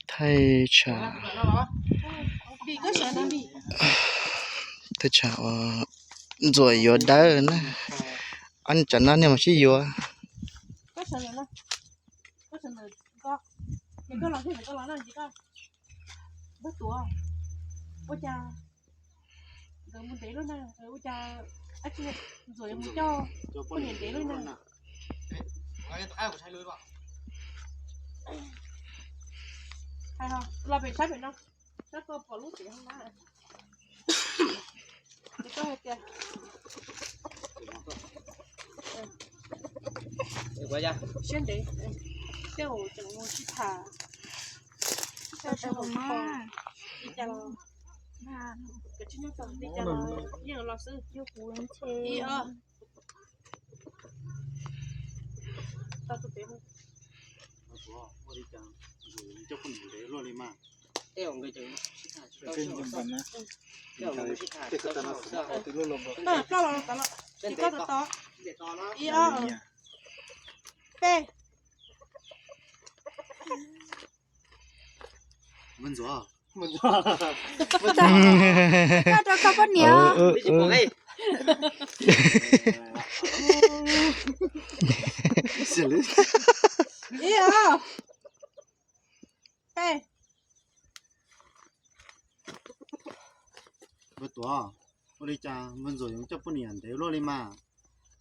Thaij tsam, thaij tsam uas Ntxuam yuav dawb na. Ob tsam no niag mas sib yuav. Nkawd mus ntev lub neej, ua cas Ntxuam yuav mus coj poj niam ntev lub neej. Hais los pem sab pem no, sab koj pom lub tsev hoob na. Ces koj hais tias siab ntev, tej zaum tseem mus sib tham, sib tham li cas los kav tsij nyob txog li cas los yeej los xwb. Ib ob, tau tus pem. Coj poj niam ntev luaj li mas. Koj los tod los, ces koj tod tod. Ib ob, peb. Ntxuam, koj rau koj poj niam. Ib ob, peb. Npawg Tuam, ua li cas npawg Ntxuam yuav coj poj niam ntev luaj li mas?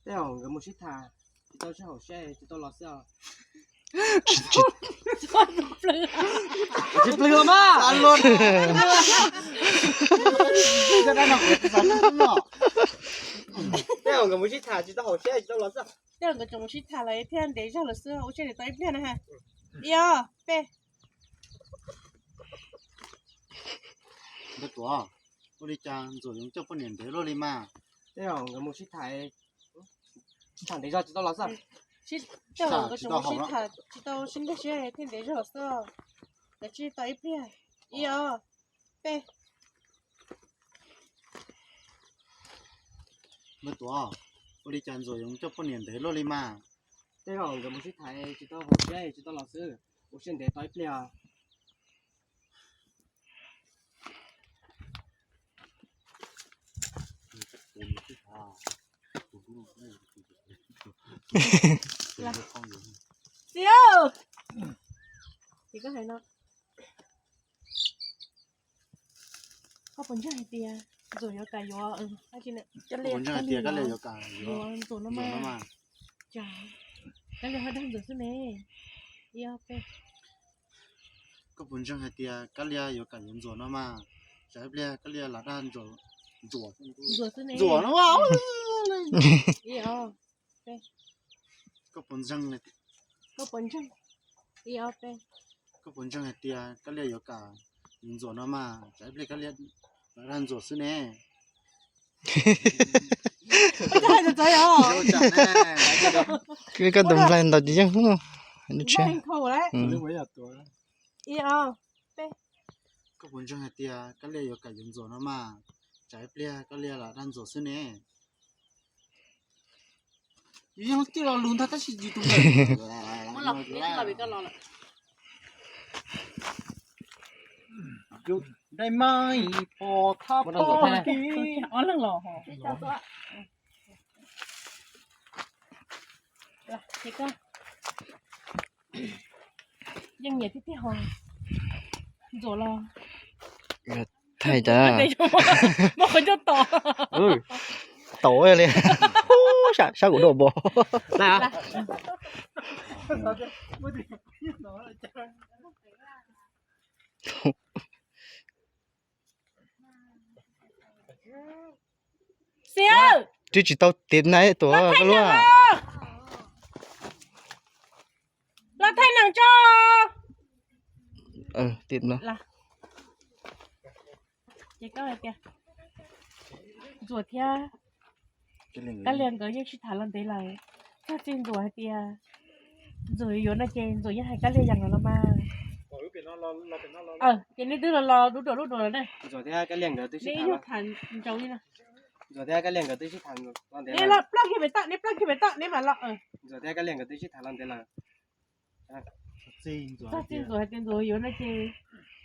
Tej zaum nkawd mus sib tham, tsis tau sib haum siab, tsis tau los xwb os. Tsis plig los mas. Tej zaum nkawd mus sib tham, tsis tau haum siab, tsis tau los xwb. Tej zaum nkawd tseem mus sib tham lawm thiaj ntev zog lawm xwb, ua siab ntev tau ib pliag na ha. Ib ob, peb. Npawg Tuam, ua li cas Ntxuam yuav coj poj niam ntev luaj li mas? Tej zaum nkawd mus sib tham, sib tham ntev zog tsis tau los xwb. Tej zaum nkawd tseem mus sib tham tsis tau sib nkag siab thiaj ntev zog xwb. Kav tsij tau ib pliag. Ib ob, peb. Npawg Tuam, ua li cas Ntxuam yuav coj poj niam ntev luaj li mas? Tej zaum nkawd mus sib tham tsis tau haum siab tsis tau los xwb, ua siab ntev tau ib pliag. Txiv, ces koj hais no, koj puas ntseeg hais tias Ntxuam yuav kam yuav, koj puas ntseeg hais tias Kab Lias yuav kam yuav Ntxuam no mas? Kab Lias ho dag Ntxuam xwb ne. Ib ob, peb. Koj puas ntseeg hais tias Kab Lias yuav kam yuav Ntxuam no mas? Tsam ib pliag Kab Lias lam dag Ntxuam, Ntxuam, Ntxuam xwb ne. Ntxuam no mas. Ib ob, peb. Koj puas ntseeg, koj puas ntseeg, ib ob, peb. Koj puas ntseeg hais tias Kab Lias yuav kam yuav Ntxuam no mas? Tsam ib pliag Kab Lias lam dag Ntxuam xwb ne. Koj tus nplaig ntawd ces yeej hu. Koj puas ntseeg hais tias Kab Lias yuav kam yuav Ntxuam no mas? Tsam ib pliag Kab Lias lam dag Ntxuam xwb ne. Yus yeej tij los lus ntag tab sis yus tus nplaig. Dai mas pom thab pom kis. Yeej nyiam tiag tiag hos. Ntxuam los thaij cas. Muaj qhov ncauj tom. Tom li. Sab kuv dua npo. Twb tsis tau tiv na tuam koj luaj. Los thaij nees tso. Ces koj hais tias Ntxuam thiab Kab Lias nkawd yeej sib tham los ntev lawm. Txog txij Ntxuam hais tias Ntxuam yuav no ces Ntxuam yeej hais Kab Lias yeem los mas. Ces nej twb los los dub duam lub duam lawm na. Ntxuam thiab Kab Lias nkawd twb sib tham los ntev lawm. Ntxuam thiab Kab Lias nkawd twb sib tham los ntev lawm. Neb ploj kiag pem toj, neb ploj kiag pem toj neb mam los. Ntxuam thiab Kab Lias nkawd twb sib tham los ntev lawm. Txog txij Ntxuam hais tias Ntxuam yuav no ces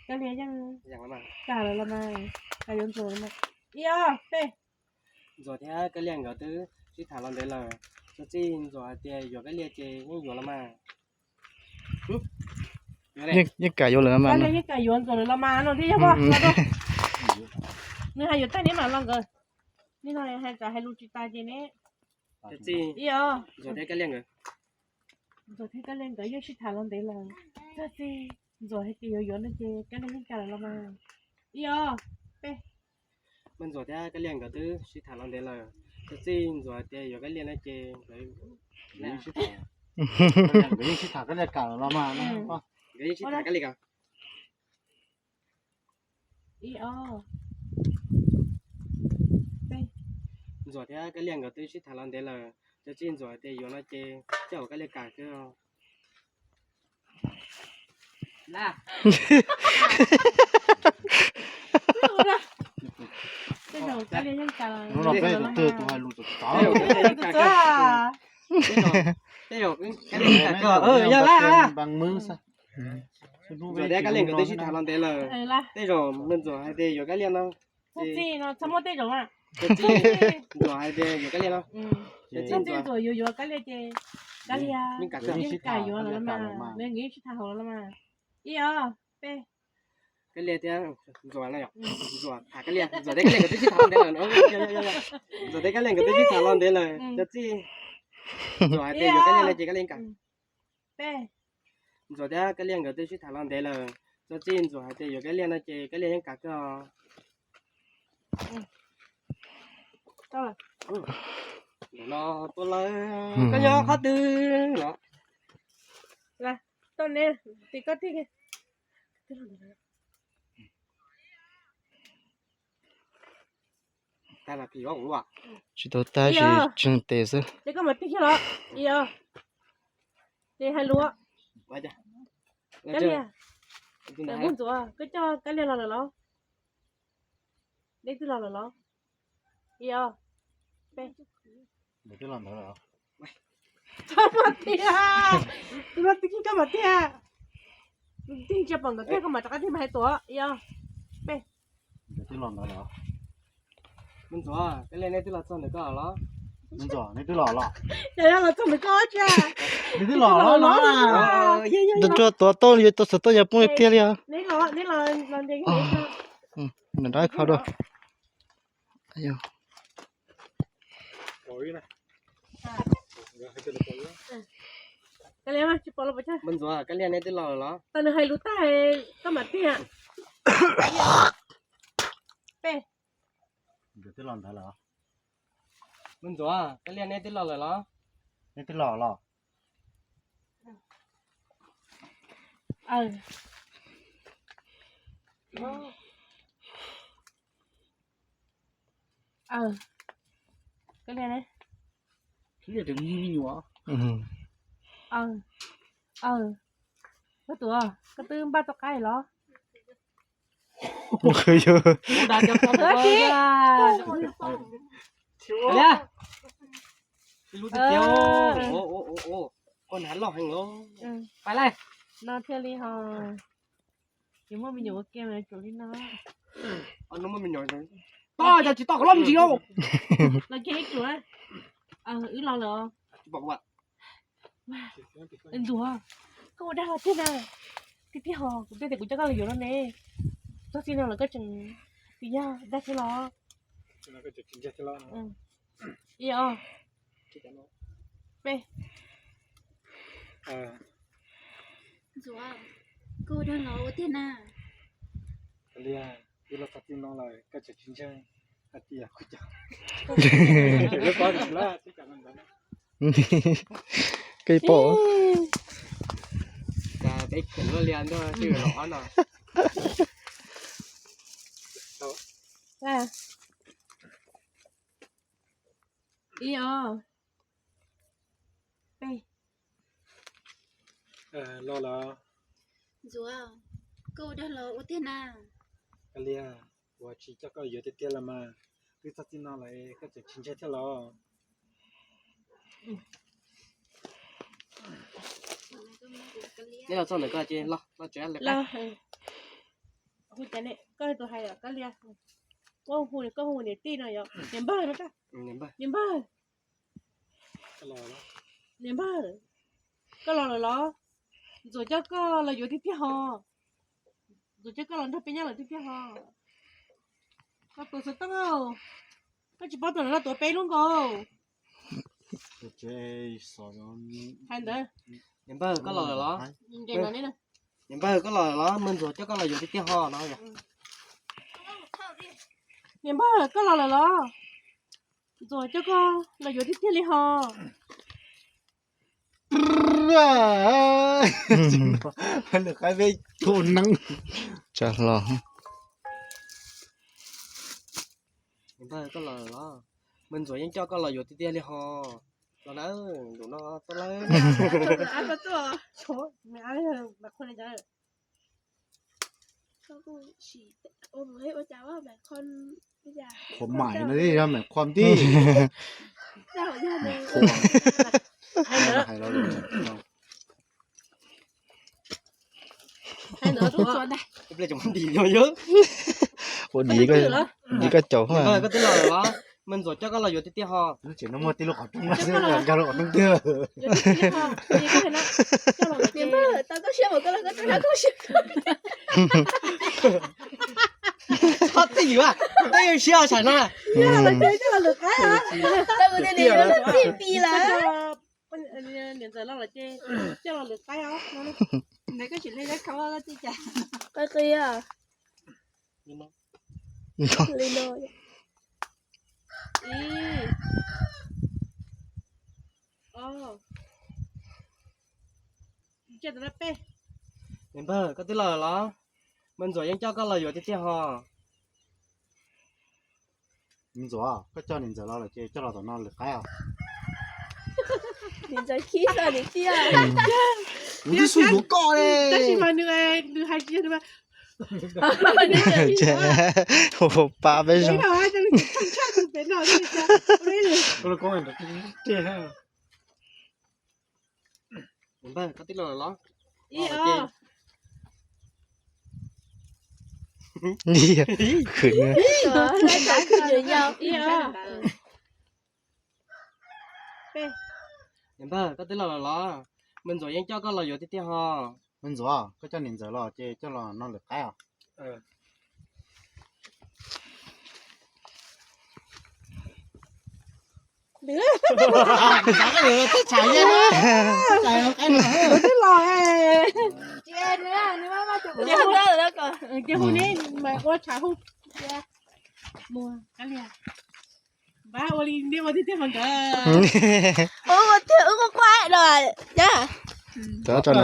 Kab Lias yeej kam lawm los mas, kam yuav Ntxuam los mas. Ib ob peb. Ntxuam thiab Kab Lias nkawd twb sib tham los ntev lawm, txog txij Ntxuam hais tias yuav Kab Lias ces yeej yuav los mas. Yeej kam yuav lawm los mas, yeej kam yuav Ntxuam lawm los mas no thiab yog poj. Nws hais yuav tag neb mam los nkawd, nej no hais tsam hais lus tsis tas ces neb. Ib ob. Ntxuam thiab Kab Lias nkawd, Ntxuam thiab Kab Lias nkawd yeej sib tham los ntev lawm, txog txij Ntxuam hais tias yuav yuav no ces Kab Lias yeej kam lawm los mas. Ib ob peb. Mas Ntxuam thiab Kab Lias nkawd twb sib tham los ntev lawm, txog txij Ntxuam hais tias yuav Kab Lias no ces nkawd yeej sib tham, nkawd yeej sib tham Kab Lias kam los mas, nkawd yeej sib tham Kab Lias kam. Ib ob peb. Ntxuam thiab Kab Lias nkawd twb sib tham los ntev lawm, txog txij Ntxuam hais tias yuav no ces coj Kab Lias kam xwb. Tej zaum Kab Lias yeej kam lawm. Hnub no peb tus twg tus hais lus txawv txawv. Tej zaum Kab Lias yeej kam, yog lawm. Ntxuam thiab Kab Lias nkawd twb sib tham los ntev lawm, tej zaum Ntxuam hais tias yuav Kab Lias no. Txog txij no txhob muaj tej zaum, Ntxuam hais tias yuav Kab Lias no, txog txij Ntxuam yuav yuav Kab Lias ces Kab Lias yeej kam yuav lawm los mas, nws nkawd yeej sib tham hauv los mas. Ib ob peb. Kab Lias thiab Ntxuam no, Ntxuam tham Kab Lias, Ntxuam thiab Kab Lias nkawd twb sib tham los ntev lawm. Ntxuam thiab Kab Lias nkawd twb sib tham los ntev lawm, txog txij Ntxuam hais tias yuav Kab Lias no ces Kab Lias yeej kam. Ntxuam thiab Kab Lias nkawd twb sib tham los ntev lawm, txog txij Ntxuam hais tias yuav Kab Lias no ces Kab Lias yeej kam kawg. Ntawm no tuaj lawm, koj nyob qhov twg los? Tau ne, tim koj tij. Tsis tau tag sis tseeg tes xwb. Ces koj mam tig kiag los. Ces hais lus. Kab Lias, Ntxuam, koj coj Kab Lias los lawm los? Neb twb los lawm los? Ib ob peb. Txhob mas tiag, tus no tig kiag koj mam tiag. Tig ntsia pom nkawd kiag koj mam rov qab tig mas hais tuaj. Ib ob peb. Ntxuam, Kab Lias neb twb los txog ntawm koj los? Ntxuam, neb twb los los? Los txog ntawm koj tsis? Neb twb los los? Tus tuaj tuav tau, yuav tau xav tau yog poob tiag li os. Nrab kho dua. Ntxuam, Kab Lias neb twb los los? Tau nws hais lus tag koj mam tiag. Peb. Ntxuam, Kab Lias neb twb los lawm los? Neb twb los los? Kab Lias ne? Kab Lias tseem me nyuam. Koj tuav, koj twb npaj tau qaib los? Koj hnav loj heev los. Pais lawm. No thiaj li ho. Ces muaj me nyuam ua ke mas tsuas li no. Muaj me nyuam, toj yog tsis toj qhov loj me ntsis lauj. Los kiag ib tsuas. Wb los lawm. Ntxuam, koj ua dag los tiag na. Tiag tiag hos, kuv twb tias kuv coj koj los yuav no ne. Txog txij no los koj tseem tsis yog dag thiab los? Ib ob peb. Ntxuam, koj ua dag los ua tiag na. Liag, wb los txog txij no lawm koj tseem tsis ntseeg hais tias kuv coj. Koj pom. Cas peb khiav luaj li ntag, twb los ob no. Ib ob peb. Los los. Ntxuam, koj ua dag los ua tiag na. Liag, kuv tsis coj koj yuav tiag tiag los mas, twb txog txij no lawm koj tseem tsis ntseeg thiab los? Neb los txog ntawm ko ces los, los tsev lawm. Hu cas ne, koj tus hais yom, koj lias. Koj hu, koj hu niam tij no yom, niam npawg no, niam npawg. Niam npawg, koj los lawm los? Ntxuam coj koj los yuav tiag tiag ho. Ntxuam coj koj los nrog peb nyob lawm tiag tiag ho. Koj tus xov tooj, koj tsis paub tus no tuav peb lub nkaus. Hais ntawd. Niam npawg, koj los lawm los? Niam npawg, koj los lawm los? Muaj Ntxuam coj koj los yuav tiag tiag ho no yom. Niam npawg, koj los lawm los? Ntxuam coj koj los yuav tiag tiag li ho. Lwm qaib peb tus neeb. Tsa hlo. Niam npawg, koj los lawm los? Muaj Ntxuam yeej coj koj los yuav tiag tiag li ho. Los na, ntus no txog lawm. Khuv maim no yog maim qhuam tij. Ua div, div koj caum. Koj twb los lawm los? Muaj Ntxuam coj koj los yuav tiag tiag ho. Tsis muaj tib lub qhov rooj, nkag lub qhov rooj tiag. Txhob txij ywm, tej yuav siab os, saib na. Niam ntxawm los los ces coj los lwm qaib os. Qi qi. Li no. Ib, ob, peb. Niam npawg, koj twb los lawm los? Muaj Ntxuam yeej coj koj los yuav tiag tiag ho. Ntxuam, koj coj niam ntxawm los lawm ces coj los tom no lwm qaib os. Niam ntxawm khib xwb niam tij. Kuv twb xub yuav koj li. Tab sis mas nws, nws hais tsis yog nws. Pab peb zoo. Niam npawg, koj twb los lawm los? Khwv. Niam npawg, koj twb los lawm los? Muaj Ntxuam yeej coj koj los yuav tiag tiag ho. Muaj Ntxuam, koj coj niam ntxawm los ces coj los no lwm qaib os. Ua li nej ua tiag tiag mas nkawd. Ua tiag, wb quaj quaj no. Rov qab tso no.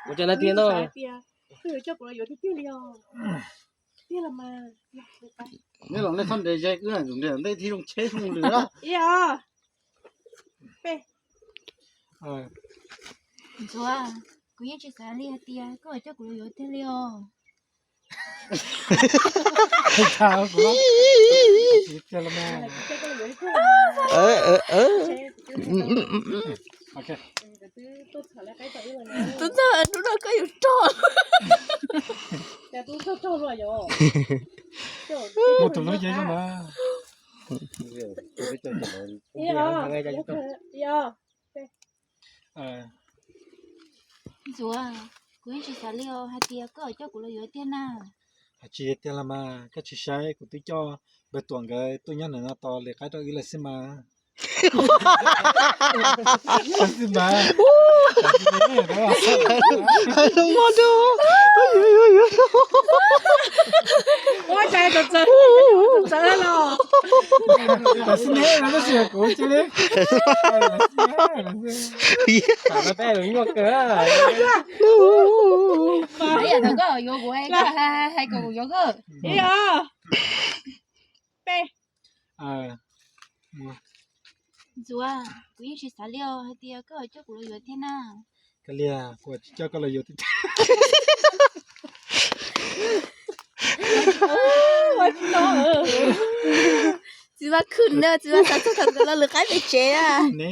Ua cas na tiag no. Koj yuav coj kuv los yuav tiag tiag li os. Tiag los mas. Neb los nej txhob nres ze wb, ntxuam nres ntej thiaj zoo tsheb zoo lws na. Ib, ob, peb. Ntxuam, kuv yeej tsis xav li hais tias koj yuav coj kuv los yuav tiag li os. Tub ntxawg, hnub no koj yuav rog. Ntxuam, kuv yeej tsis xav li os hais tias koj coj kuv los yuav tiag na. Hais tsis tiag los mas, koj tsis saib kuv twb coj Npawg Tuam nkawd tuaj nyob ntawm no tos lwm qaib rau wb lawm xwb mas. Ua cas txawv txawv los. Ntxuav, kuv yeej tsis xav li os hais tias koj coj kuv los yuav thiab na. Koj liag, kuv tsis coj koj los yuav thiab. Txiv Vaj khwm na, txiv Vaj xav txog thaum nkawd los lwm qaib pem tsev na.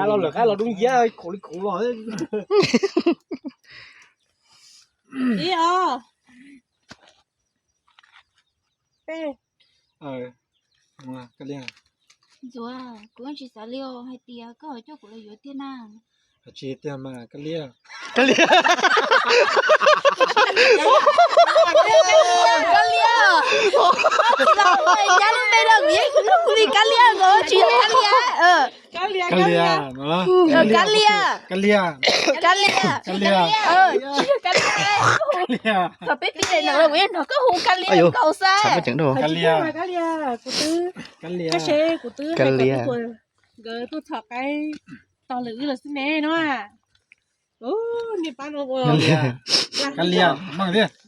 Los lwm qaib los dub nciab khoov li khoov los. Ib ob peb. Ntxuav, kuv yeej tsis xav li os, hais tias koj coj kuv los yuav tiag na. Hais tsis tiag mas Kab Liab. Kab Liab. Kab Liab. Nyab lub npe no kuv yeej hu li Kab Liab nkaus tsis yog Kab Liab. Kab Liab. Kab Liab. Kab Liab. Kab Liab. Kab Liab. Tsis yog Kab Liab. Thaum peb pib daim no kuv yeej hnov koj hu Kab Liab nkaus xwb. Kab Liab. Kab Liab. Kuv twb, kab seb kuv twb hais kom peb puas nkawd tuaj txhom qaib tog lwm wb lawm xwb ne no. Niag pab no ua Kab Liab, Kab Liab,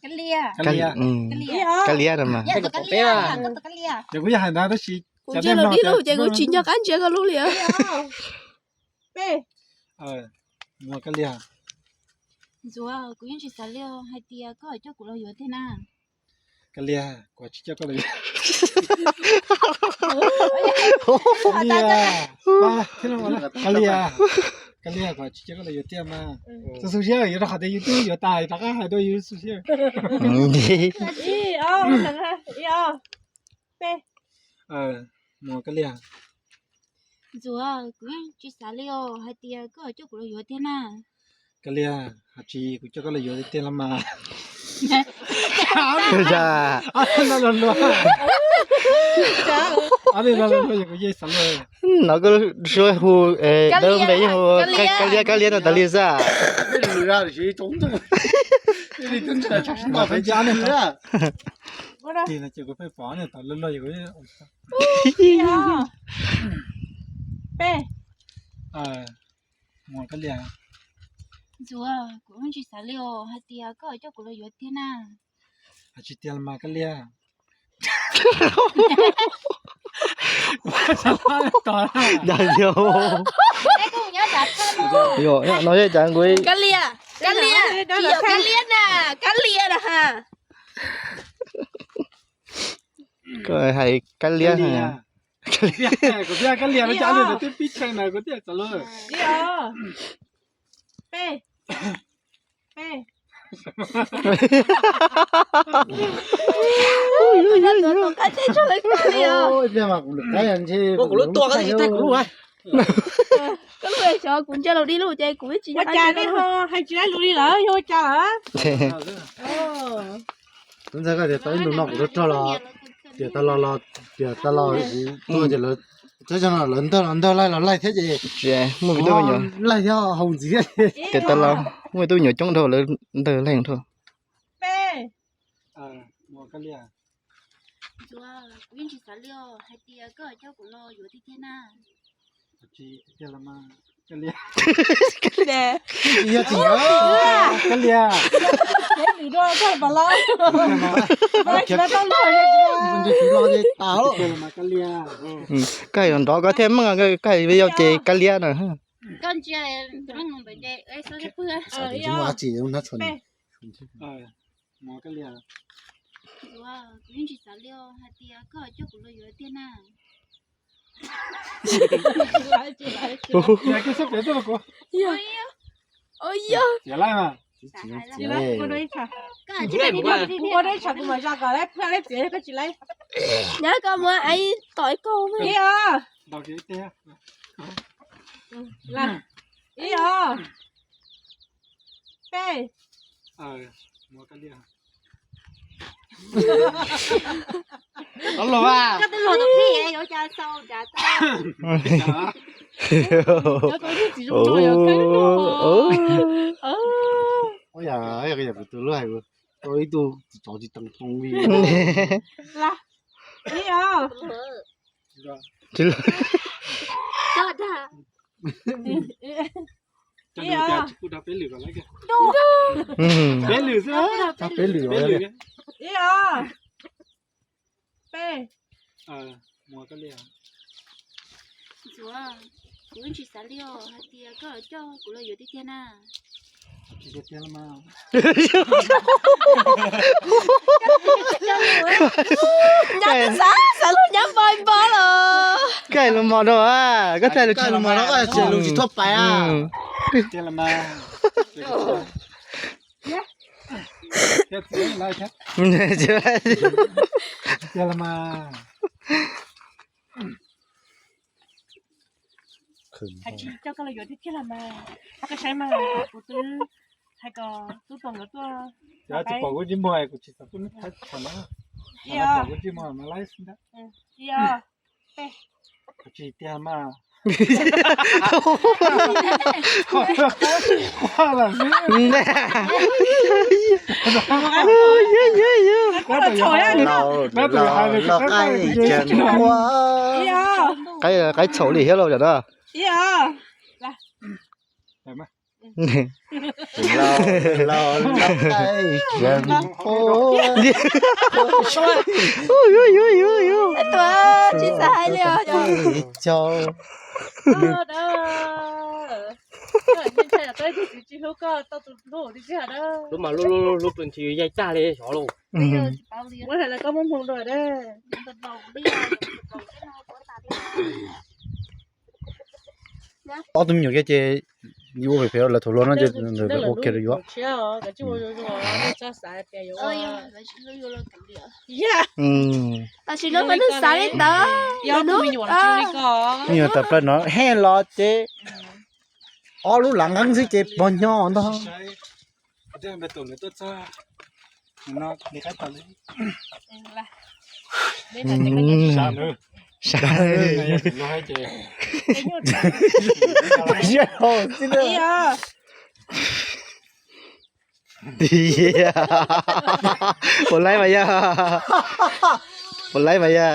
Kab Liab, Kab Liab no mas. Ces kuv yog hais ntawd tab sis kuv ntsia lus dib lug ces kuv tsis nco qab ntsia koj lub li. Peb. Mus Kab Liab. Ntxuav, kuv yeej tsis xav li hais tias koj coj kuv los yuav tiag na. Kab Liab, kuv tsis coj koj los yuav. Kab Liab, Kab Liab, kuv tsis coj koj los yuav tiag mas. Xub xub siab yuav rau qhov tias yus twb yuav tas rov qab hais dua yus xub siab. Ib ob, ib ob, peb. Mus Kab Liab. Ntxuav, kuv yeej tsis xav li os hais tias koj coj kuv los yuav tiag na. Kab Liab, hais tsis kuv coj koj los yuav tiag los mas. Ob tug no los luag, ob tug no los luag, kuv yeej xav luag. No koj suab hu, lawv npe yeej hu Kab Liab, Kab Liab no tas li xwb. Tig no ces kuv pheej pom ne, tau luag luag. Peb. Mus Kab Liab. Ntxuav, kuv yeej tsis xav li os hais tias koj coj kuv los yuav tiag na. Hais tsis tiag los mas Kab Liab. Yog, no yog cas nqui. Kab Liab, Kab Liab, tsis yog Kab Liab na, Kab Liab na ha. Koj hais Kab Liab. Kuv thiaj Kab Liab no cas twb pib tshee na kuv thiaj txav lawm. Peb. Peb. Kuv lub tua tsis tag kuv lub. Koj lub xyov kuv ntsia lus dib lug ces kuv tsis, ua cas nej ho hais tsis laib lus li lawm, yog ua cas lawm? Tub ntxawg, koj tias tau ib ntu no kuv rog rog los, tias tau los los, tias tau los tuaj ces lawv, txawm yog lawv ntawg los ntawg laig los laig thiab ces muaj me tub me nyuam laig thiab haus ntxiv thiab. Tias tau los muaj me tub me nyuam coob dhau lawv ntawg laig dhau. Peb. Ntxuav, kuv yeej tsis xav li os hais tias koj coj kuv los yuav tiag tiag na. Kab Liab. Kab Liab. Koj hais nrov koj thiaj meej, koj hais yau ces Kab Liab na. Ntxuav, kuv yeej tsis xav li os hais tias koj coj kuv los yuav tiag na. Ua dua ib tshav kuv mam zaj kom lawv pheej lawv txiav koj tsis laib. Nyab koj muab eib tom ib kaug. Ib os. Ib os. Peb. Koj twb luag tus pij yuav cas xaus nrad tau. Ua yam kuv tus lub hais tau ib tug tsov tsis teev too li. Ib os. Peb lwm xwb. Peb lwm. Ib os. Peb. Ntxuav, kuv yeej tsis xav li os hais tias koj coj kuv los yuav tiag tiag na. Nyab twb xav, xav lub nyab npau npau los. Kaij lus mos rau, koj thaij lus tsis lus mos rau, tsis lus tsis thuaj pais. Hais tsis coj koj los yuav tiag tiag los mas, koj saib mas, kuv twb hais kom tub tuam nkawd tuaj. Tsis pom kuv tsis muag kuv tsis xav tuaj neb thaib tsham no. Ib, pom kuv tsis muag no laib xwb ntag. Ib, peb. Tsis tiag mas. Qaib txhaum li thiab lauj, cov no. Tus tsis xav hais li os. Hlub mas hlub hlub hlub pw nthi yaig tag li xyov lauj. Muab hais lawv koj muab hmoo dua. Ob tug me nyuam kiag ces yus ua phem phem lawv thaum hluas no ces lawv ua kiag rau yus. Tam sim no peb twb xav li ntawd. Me nyuam tawm plaws no he los ces ob lub lav nqeeb xwb ces pog nyo ntag. Puas laib mas yog? Puas laib mas yog?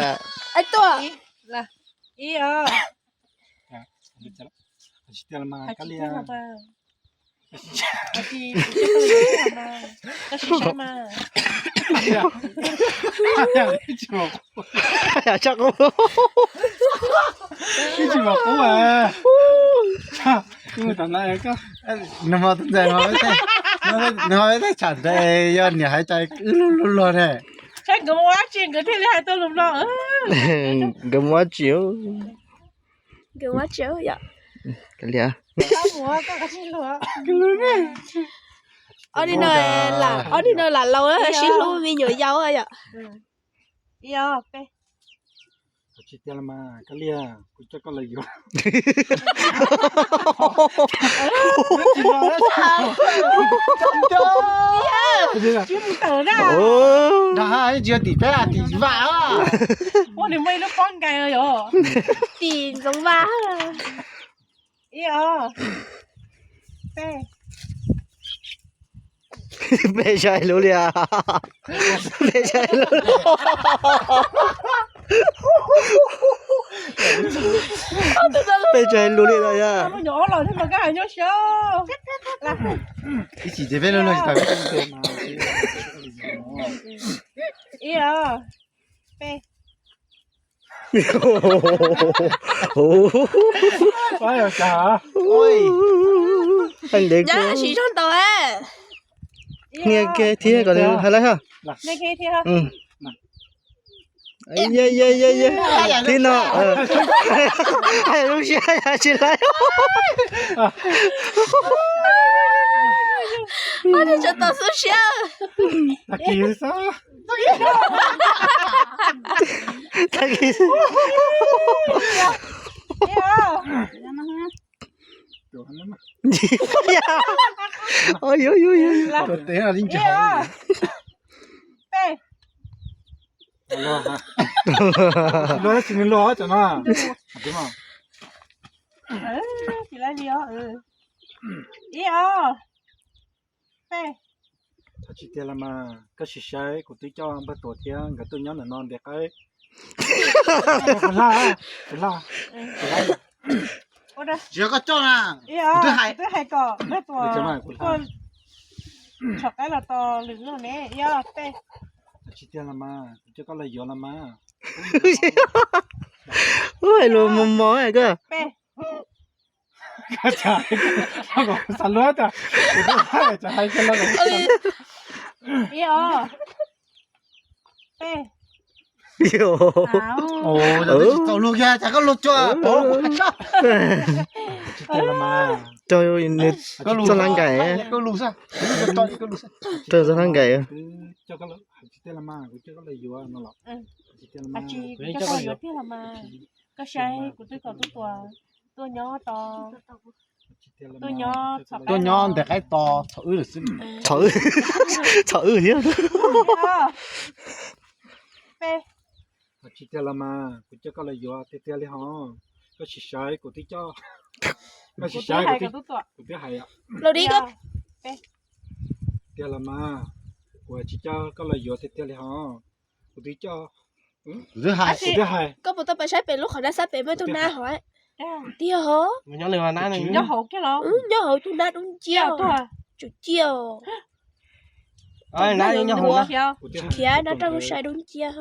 Tsis qub. Tsis qub. Nws ho peb thaij tsham ntawd yog niam hais tias wb luag luag ne. Saib nkawd muaj dab tsi nkawd thiaj li hais tau lus no. Nkawd muaj dab tsi? Nkawd muaj dab tsi yom? Ob nim no, ob nim no lam laus sib hlub me nyuam yaus yom. Tsis tiag los mas, koj liag, kuv coj koj los yuav. Tsis yog tim peb, tim vam. Ua nws muaj ib lub pob nkaus yom. Tim ntxoov vaj. Ib, ob, peb. Peb saib lub liaj. Peb saib lub liaj. Peb saib lub liaj no yog. Ib chim ces peb lub liaj tsis tau. Ib, ob, peb. Nyob siv zog ntau. Nias kiag thiab kom nws hais lawm ha. Thib no. Hais lub siab yog tsis lawm. Tau xub siab. Tag kis. Ib, ob, peb. Tsis tiag los mas, koj sim saib, kuv twb coj npawg Tuam thiab nkawd tuaj nyob ntawm no ntev qab. Tsis yog koj coj na, kuv twb hais kom npawg Tuam tuaj tshov qaib los tos lwm lub ne, ib, ob, peb. Tsis tiag los mas, kuv coj koj los yuav los mas. Ua hais lus mos mos koj. Peb. Xav luag tas, kuv twb hais tsam hais kiag los. Ib, ob, peb. Tsis tau luag kiag, tsam koj luag tsuag pov kuv qab tso. Tsis tiag los mas. Rau nws txoj hlab nkaim. Rau txoj hlab nkaim. Tsis tiag los mas, kuv coj koj los yuav no los. Tsis tiag los mas. Koj saib kuv twb kom tub tuam tuaj nyob to, tuaj nyob, tuaj nyob ntawm qaib to txhom wb xwb. Txhom wb, txhom wb thiab. Tsis tiag los mas, kuv coj koj los yuav tiag tiag li hos. Koj sim saib kuv twb coj, koj sim saib kuv twb hais. Los di koj. Tiag los mas, kuv tsis coj koj los yuav tiag tiag li hos. Kuv twb coj, kuv twb hais. Koj puas tau pais saib pem lub qhov nab sab pem muaj ib tug nab hov? Tiag hov. Nyob hauv kiag los? Nyob hauv tus nab dub nciab. Tsum ciaj. Nab nyob hauv, khiav nab rau sai dub nciab.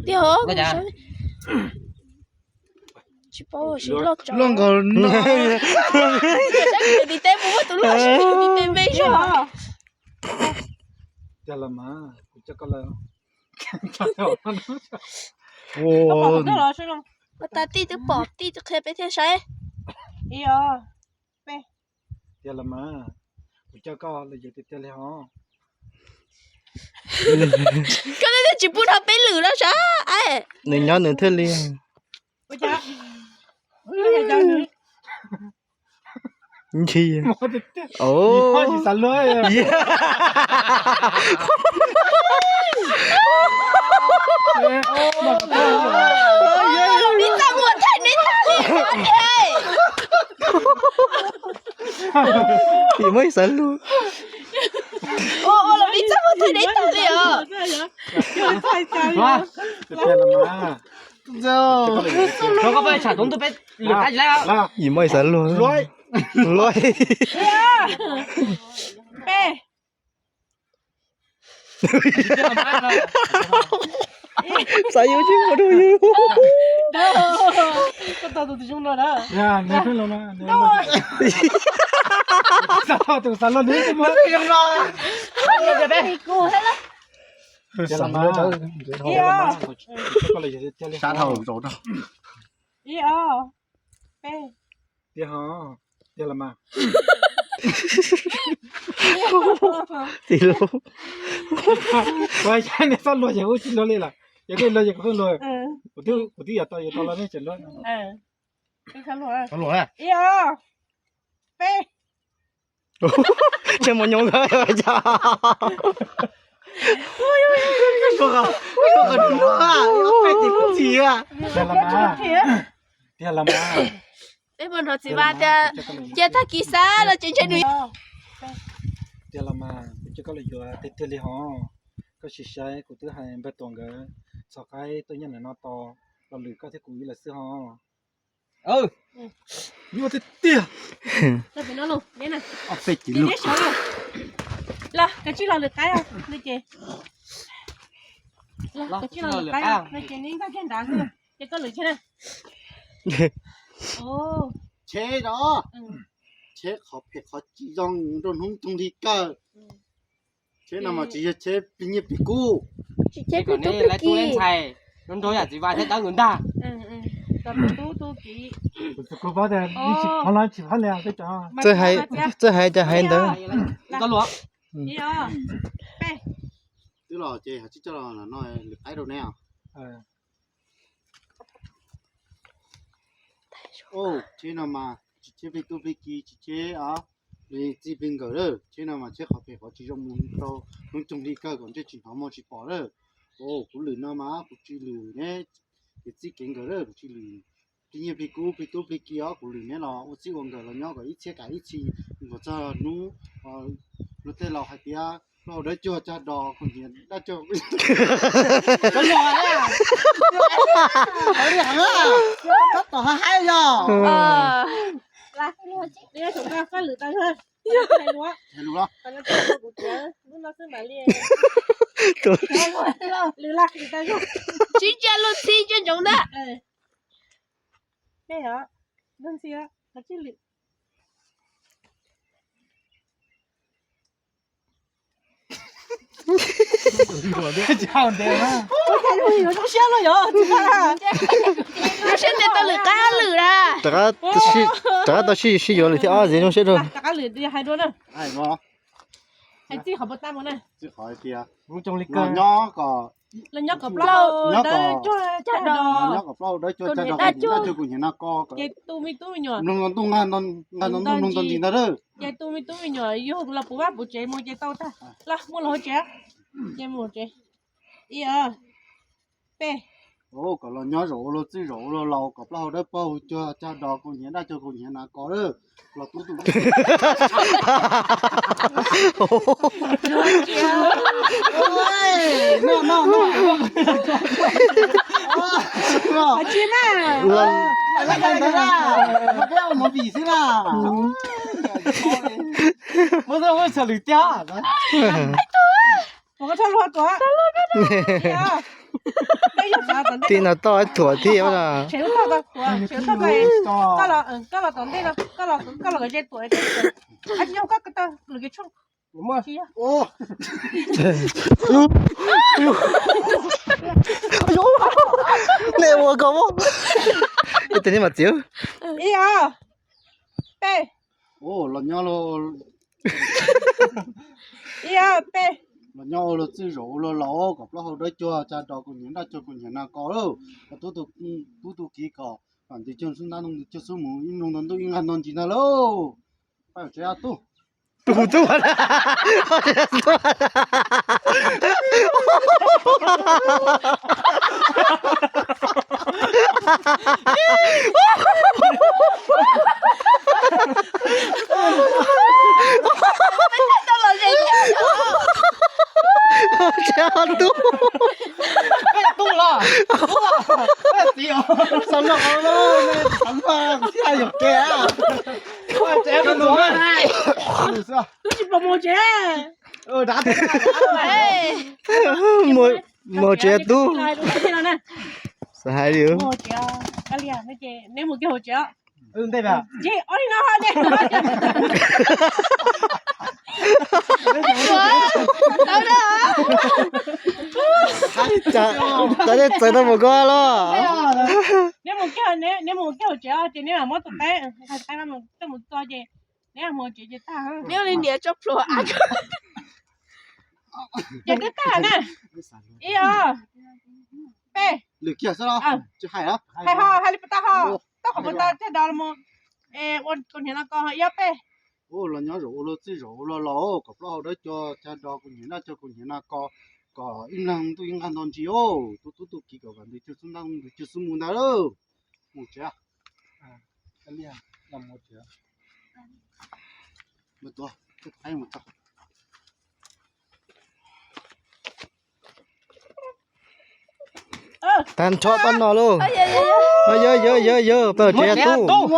Tiag hov. Tsis paub, sis loj tsawv. Loj nkaus no. Saib kuv tus ntiv teb puas muaj tus loj, saib kuv tus ntiv teb npe zog. Tiag los mas, kuv coj koj los. Ua tas tij twb pom tij twb qhia peb thiaj saib. Ib, ob, peb. Tiag los mas, kuv coj koj los yuav tiag tiag li hos. Koj twb tsis pub nrog peb lwm no sav. Nws nyob nws thiaj li. Ntxhi. Tsis xav luag. Ua los li txaj muag thaij neb tag li. Yim muaj ib xav luag. Ua los li txaj muag thaij neb tag li os. Yim muaj ib xav luag. Luag. Xav yuav tsis muaj rau yus. Sab dhau zaum rau. Ib, ob, peb. Tiag hov, tiag los mas. Tij laug. Ua cas nej txhob luag ces kuv tsis luag li lawm, yog nej luag ces kuv pheej luag. Kuv twb, kuv twb yuav tau, yuav tau los nej tseem luag. Ib, ob, peb. Ntshe mus nyob ntawd cas. Tiag los mas. Peb mus nrog txiv Vaj tias cia tag kis xav los tsev ntshe nws. Tiag los mas, kuv coj koj los yuav tiag tiag li hos. Koj sim saib kuv twb hais npawg Tuam nkawd txhos qaib tuaj nyob ntawm no tos, los lwm koj thiab kuv ib lawm xwb hos. Nyuaj tiag tiag. Los, koj tsij los lwm qaib no ces, los, koj tsij los lwm qaib no ces neb nkag kiag nrad xwb, ces koj lwm tsheb na. Tsheb os, tsheb qhov phem qhov tsis zoo rau hnub nyoog li kawg. Tsheb no mas tsis yog tsheb plig nyiaj plig kub. Tsis tsheb plig tub plig ki. Nrog yam txiv Vaj thiab dawb nkawd ntag. Txawj hais, txawj hais cas hais ntawd. Twb los ces tsij coj los no lwm qaib rau neb os. Tsheb no mas tsis tsheb plig tub plig ki, tsis tsheb os, plig txij plig nkawm lawm. Tsheb no mas tsheb qhov phem qhov tsis zoo mus rau hnub nyoog li kawg kom ntsej tsis hnov muag tsis pom lawm. Kuv lwm no mas kuv tsis lwm neb kev txij kev nkawm lawm, kuv tsis lwm plig nyiaj plig kub plig tub plig ki os, kuv lwm neb los ua txij ua nkawm los nyob kom ib txhiab kav ib txhis, kom txog hnub luag tej laus hais tias plaub hau dawb cuag cog dos, kuv nyiam dab cuag. Tab tom haib yog. Tsis ntsia luag ntxhi ntsia ntsoov ntag. Zoo siab los yog tsis tau lwm qab lwm na. Rov qab tau sib sib yuav lwm thiab ob txiv zoo siab rau. Rov qab lwm hais dua na. Hais txij qhov puas tab mus na. Los nyob kom plaub dawb cuag cag dos, kuv niam dab cuag kuv niam na ko, ces tu me tub me nyuam, mloog ntuj nqa ntuj mloog nto ntsis ntag. Ces tu me tub me nyuam yug los puv vaj puv tsev mus ces tau tag, los muaj los hauv tsev, ces mus tsev. Ib, peb. Kom los nyob zaum ua luag txwj zaum ua luag laus kom plaub hau dawb paug cuag cag dos kuv niam dab cuag kuv niam na ko lawm. Los tub tus. Tsis na. Peb ua movie xwb na. Muab txoj lwm tiag. Tij no toj ib thuam thiab na. Koj los tom ntej no, koj los tom ze tuam. Nej ua ko, ib tug nej mas txiv. Ib, peb. Los nyob, ib, peb. Los nyob ua luag txwj zaum ua luag laus kom plaub hau dawb cuag cag dos kuv niam dab cuag kuv niam na ko lawm. Tub tus kiv kom vam ntws cuag xub ntab, ntws cuag xub mus, ib mloog nto ntuj ib nqag nto ntsis ntag lauj. Pab tsev tub. Tus tub. Tub los, tub los, txiv os. Xav noj qhov no, xav noj thiaj yog ke. Tub tsis pom mus tsev. Mus tsev tub. Xav hais li. Neb mus kiag hauv tsev. Txawv, txawv tau mus ko los. Neb mus kiag, neb mus kiag hauv tsev ces neb muab tus qaib, qaib no coj mus txo ces neb mus hauv tsev ces tag. Neb ua li niam tso plhuav. Ces twb tag na. Ib, ob, peb. Lwm kiag xwb los tsis hais los? Hais ho, hais li puas tau ho? Tau qhov puas tau cag dos los mus. Ua kuv niam no ko ho ib, ob, peb. Los nyob zaum ua luag txwj zaum ua luag laus kom plaub hau dawb cuag cag dos kuv niam dab cuag kuv niam na ko, kom ib mloog ntuj ib nqag nto ntsis os. Tub tub tus kiv kom vam ntws cuag xub ntab, ntws cuag xub mus ntag lauj. Mus tsev. Tag nrho pab no lauj. Yawg, yawg, yawg, pab tsev tub.